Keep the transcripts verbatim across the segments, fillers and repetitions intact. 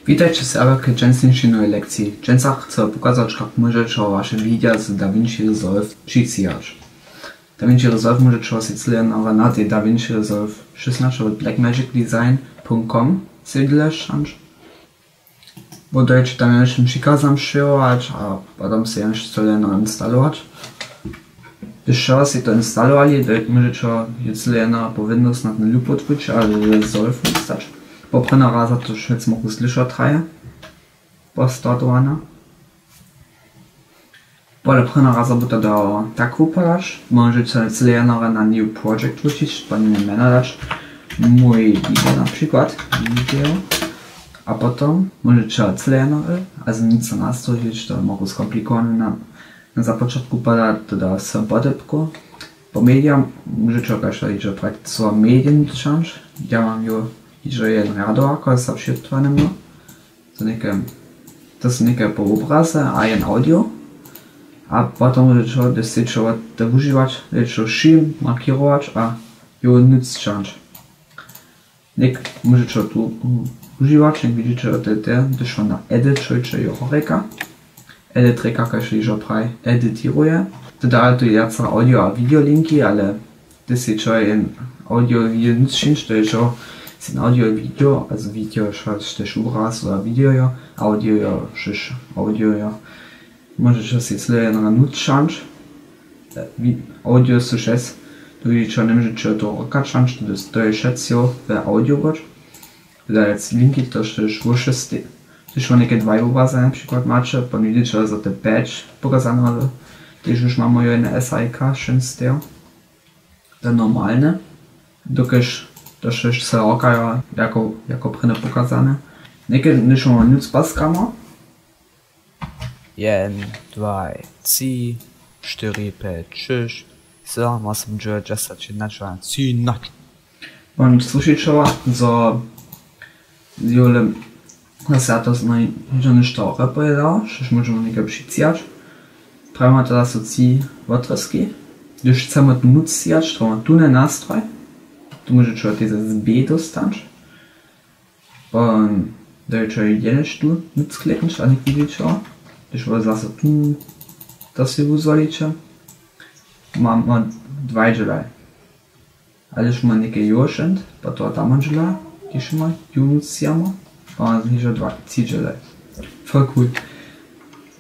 Witajće serbja k dźensnišej nowej lekciji. Dźensa chceho pokazać, kak móžeće waše wideo z DaVinci Resolve přicihać. DaVinci Resolve móžeće sej cyle na tej DaVinci Resolve šěsnaće wot blackmagicdesign punkt com sej dlešćanć. Budujće tam jenož přikazam přewołać a potom sej jenož cyle na instalować. Hdyž sej to instalowali, to móžeće ju cyle jeno po Windows na ten lub wotwuć a Resolve stać. Po prěnja raza to wšitc móhł słyšeć traje. Postartowana. Pole prěnja raza by to dało tak wupadać, móžeće cyle jeno na new project wróćić, po nim mjeno dać mój video na přikład, video. A potom móžeće cyle jeno, also nic so nastrojić, to je móhł skomplikowane na, na započatku pada to da so podepku. Po media móžeće kaž hižo prakticować medien čanč, ja mam ju hižo jedno rjado, ako je so přihotowane mno. To něke, to su něke po wobraze a jen audio. A potom móžeće, hdyž sej ćo te wužiwać, móžeće wšěm markirować a ju nutř čanč. Něk móžeće tu, mm, wužiwać, jak widźiće, te, te, hdyž wona editujće jo horjeka. Editreka, kaž hižo praji, editiruje. Teda tu je wjace audio a video linki, ale Hdyž sej ćo jen audio video nutř čińć, to je ćo sej audio video, also video, šaš tež wobraz a video jo, audio jo, šaš audio jo. Móžeće sej cyle jeno nutř čińć. E, wi-, audio su šest, tu widźiće, němóžeće to rokać čińć, to je, to je šest jo, we audio bot. Wydajec linki, to tež wo šestej. Hdyž wone něke dwaj wobrazy na přikład maće, potom widźiće za te peć pokazane, ale tež już mamy jo jedne S A I K šenstejo. To je normalne, dokelž to šesć se rokajo jako, jako prěnje pokazane. Něke, hdyž mamy nutř paskamy, Jedn, dwaj, tři, štyri, pjeć, šěsć, sedm, wosm, dźewjeć, dźesać, jedenać, dwanać, třinaće. Wón słyšićo, zo jule, zo ja to znaj, hižo něšto repojedał, štož móžemy něke přicihać. Prawy ma teda so tři wotrězki. Hdyž chcemy tu nutř cihać, to mamy tune nastroj. Tu móžeće tež z B dóstać. Potom dajće jenož tu nutř kliknąć a něk widźiće, hdyž wot zaso tu to sej wuzwoliće. Mamy dwaj dźělaj. Ale hdyž mamy něke jo šent, potom tam dźěla, kiž mamy ju nutř cihamy, mamy hižo dwa, tři dźělaj. Voll cool.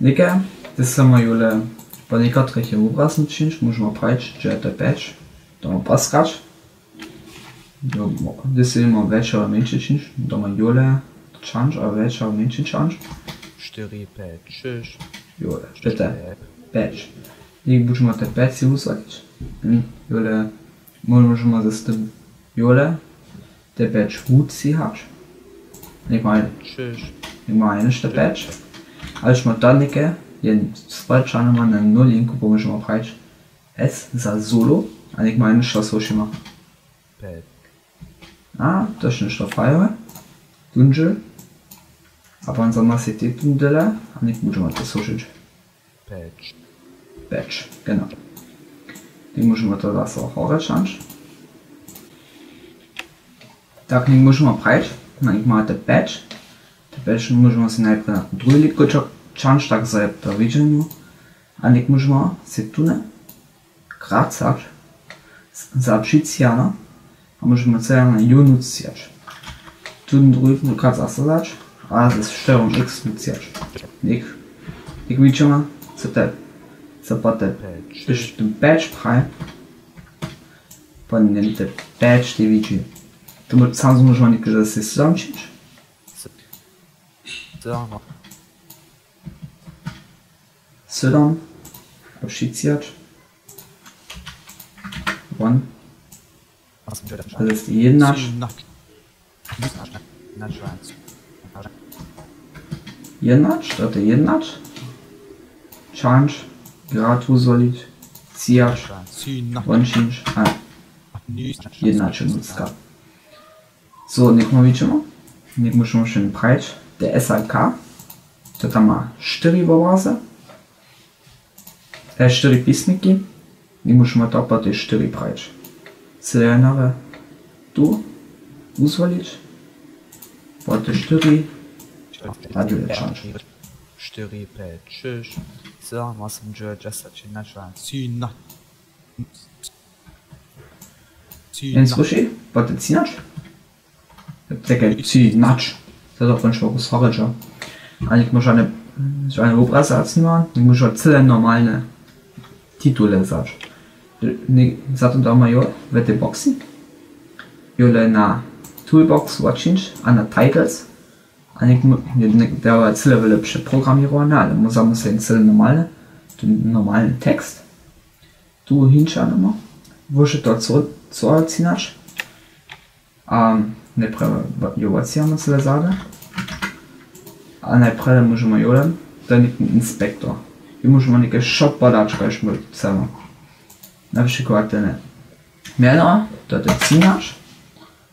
Něke, hdyž chcemy jule po někotrich je wobraz nutř čińć, móžemy prajić, dźe je to pjeć, to mamy paskać. Jo, mo-, hdyž sej móhł wjetše a mjeńše čińć, to ma jule čanč a wjetše a mjeńše čanč. Štyri, pjeć, šěsć. Jule, bitte. Pjeć. Něk budźemy te pjeć sej wuzwolić. Hm, jule, móžemy z tym jule te pjeć wucihać. Něk ma, něk ma jenož te pjeć. Ale šmy to něke, jen spolčany ma na nulinku, pomóžemy prajić. S za solo, a něk ma jenož to słyšimy. Pjeć. A, to je něšto fajowe. Dunžel. A pan za nas je te tundele, a něk budźemy to słyšeć. Pjeć. Pjeć, genau. Něk móžemy to zaso horje čińć. Tak, něk móžemy prajić, no, něk mamy te pjeć. Te pjeć móžemy sej najprje na ten druhi link čińć, tak za to widźenju. A něk móžemy sej tune kracać z-, za přicihane a móžemy cyle na ju nutř cihać. Tu druhi krát zaso dać a ze štyrjom X nutř cihać. Něk, něk widźimy, co te, co po te, hdyž ten pjeć praji, po nim te pjeć te widźi. To móž-, sam móžemy někdy zase sedm čińć. Sedm. Sedm. A přicihać. Wón. Ale je jednač. Jednač, to je jednač. Čanč, grad wuzwolić, cihać, wón čińć, a jednač je nótřka. So, něk my widźimy, něk móžemy wšědne prajić, te S A I K, to tam ma štyri wobrazy, e, štyri pismiki, něk móžemy to po te štyri prajić. Cyle jenowe tu wuzwolić, po te štyri, A dźe je čas. Štyri, pjeć, šěsć, sedym, wosym, dźewjeć, dźesać, jedenaće, třinaće. Jen słyši, potem třinaće. Take třinaće. To je dokončno kus horědźo. A něk móža žane, žane wobrazy nic nima, něk móža cyle normalne titule wzać. Za to damy jo we tej boxi. Jole na Toolbox wotčińć a na Titles. A něk, něk dawa cyle wjele přeprograměrowane, ale móžemy so jen cyle normalny, ten normalny tekst. Tu hinča nama. Wóže to co, co wotřinaš. A najprjedy jo wotřinamy cyle zady. A najprjedy móžemy jole, to je něk inspektor. Tu móžemy něke wšo podać, kaž my chcemy. Na přikład ten mjeno, to je třinaće,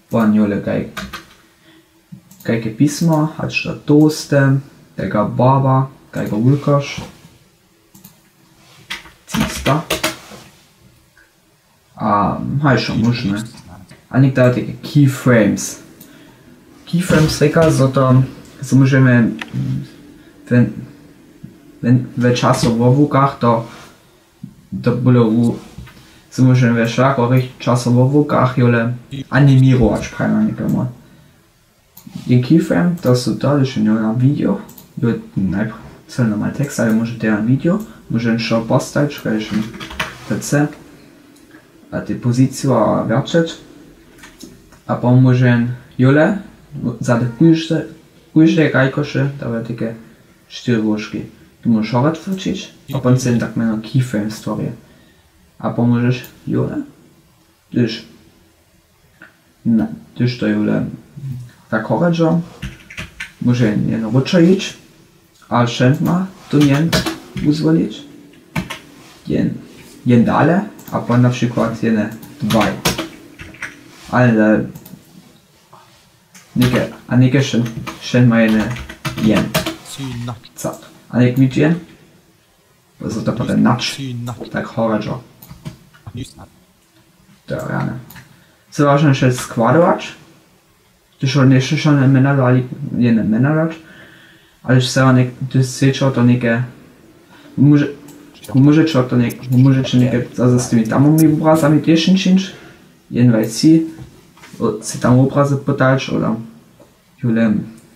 pon jole kaj, kajke pismo, hač to tołste, kajka barba, kajka wulkoš. Třista. A haj, wšo móžne. A některé take keyframes. Keyframes rěka, zo to, zo móžemy, mm, w, w, w časowobłukach to, to było, zo móžemy we wšelakich časowobłukach jole animěrować, prajimy někomu. Jen keyframe, to su to, hdyž je na video, jo, najprjedy normalny tekst, ale móže to jen video, móže jen wšo postajić, kaž to chce, a te poziciju a wjerćeć. A pomóže jen jole, za te kóžde, kóžde kajkoše, dawa take štyri róžki. Tu móžeš horet wrćić, a pon so jen tak mjeno keyframe stwori. A pomóžeš jole, hdyž Na, hdyž to je wule tak horjedźo, móže jen, jen wróćo jić a wšedma to jen wuzwolić. Jen, jen dale, a pon na přikład jene dwaj. Ale něke, a něke wšed-, wšedma jene jen. Tři, na. Cak. A něk widźi jen. Zo to potom nač. Tak horjedźo. To je rjane. Chce wažne wšetko składować. Hdyž wone wšo njemjena dali, je njemjena dać. Ale chce wone, hdyž chceš to něke, móže, móžeš to něk-, móžeš něke zase z tymi tamnymi wobrazami tež čińć. Jen wajci, o, si tam wobrazy pytać, oder Jule,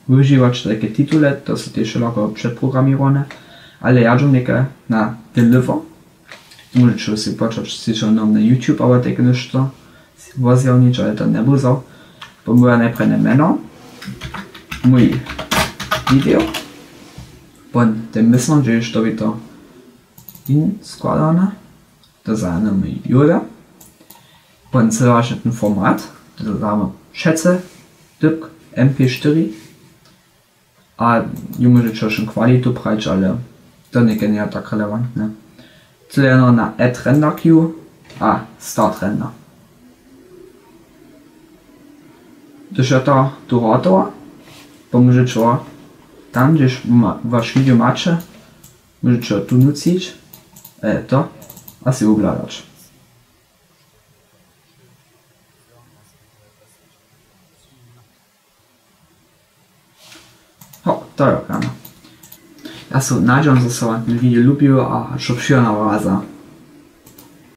wužiwać tajke titule, to su tež wšelako předprograměrowane, ale ja dźu něke na deliver. Móžeće sej počać sej na YouTube abo tajke něšto wozjawnić, ale to njebudźe. Pomóža najprjedy mjeno, mój video, pon te myslenje, hdźež to by to jen składane. To znamy Jule. Pon cylowaše ten format, to znamy přece, typk M P štyri. A ju móžeće wšo kwalitu prajić, ale to něke njeje tak relevantne. Cyle jeno na Add Render Queue a Start Render. Hdyž je to tu hotowe, pomóžeće tam, hdźež ma-, waš video maće, Móžeće tu nucić, e, to, a sej wobhladać. Ho, to je rano. Ja so nadźěłam, zo so wam ten video lubił a do přichodneho raza.